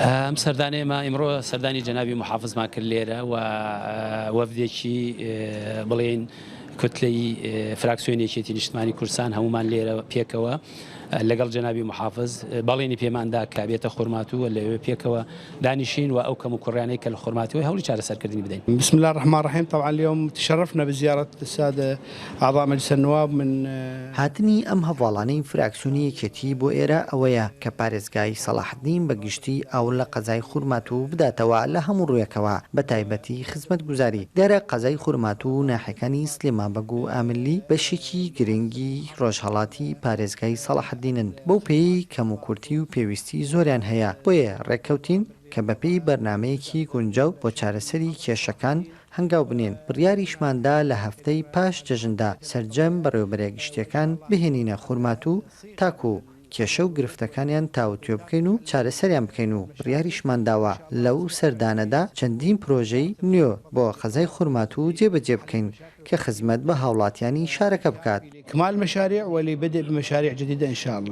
ئەم سەردانەی ئێمە ئیمڕۆ سەردانی جەنابی محافزمان کرد لێرە و وەفدێکی بڵێین کوتلەی فراکسیۆنی یەکێتی نیشتمانی کوردستان هەمومان لێرە پێکەوە لەگەڵ جەنابی محافز بەڵێنی پێماندا کە بێتە خورماتوو و لەوێ پێکەوە دانیشین و ئەو کەم و کوڕیانەی کە لە خورماتووە هەوڵی چارەسەرکردنی بدەین. بسم اللە الرحمن الرحیم طبعا اليوم تشرفنا بزیارة السادة اعضاء مجلس النواب من. هاتنی ئەم هەڤاڵانەی فراکسیۆنی یەکێتی بۆ ئێرە ئەوەیە کە پارێزگای سەڵاحەدین بە گشتی ئاوڕ لە قەزای خورماتوو بداتەوە لە هەموو ڕوویەکەوە بە تایبەتی خزمەتگوزاری. دیارە قەزای خورماتوو و ناحیەکانی سلێمانبەگ و ئامرلی بەشێکی گرنگی ڕۆژهەڵاتی پارێزگای سەڵاحەدینن بەو پێیەی کەموکورتی و پێویستی زۆریان هەیە بۆیە ڕێککەوتین کە بەپێی بەرنامەیەکی گونجاو بۆ چارەسەری کێشەکان هەنگاو بنێن، بڕیاریشمان دا لە هەفتەی پاش جەژندا سەرجەم بەڕێوەبەرە گشتییەکان بهێنینە خورماتوو تاکو کێشە و گرفتەکانیان تاوتوێ بکەین و چارەسەریان بکەین و بڕیاریشمان داوە لەو سەردانەدا چەندین پرۆژەی نوێ بۆ قەزای خورماتوو جێبەجێ بکەین کە خزمەت بە هاوڵاتیانی شارەکە بکات. اکمال مشاريع ولبدء بمشاريع جديدة ان شاء الله.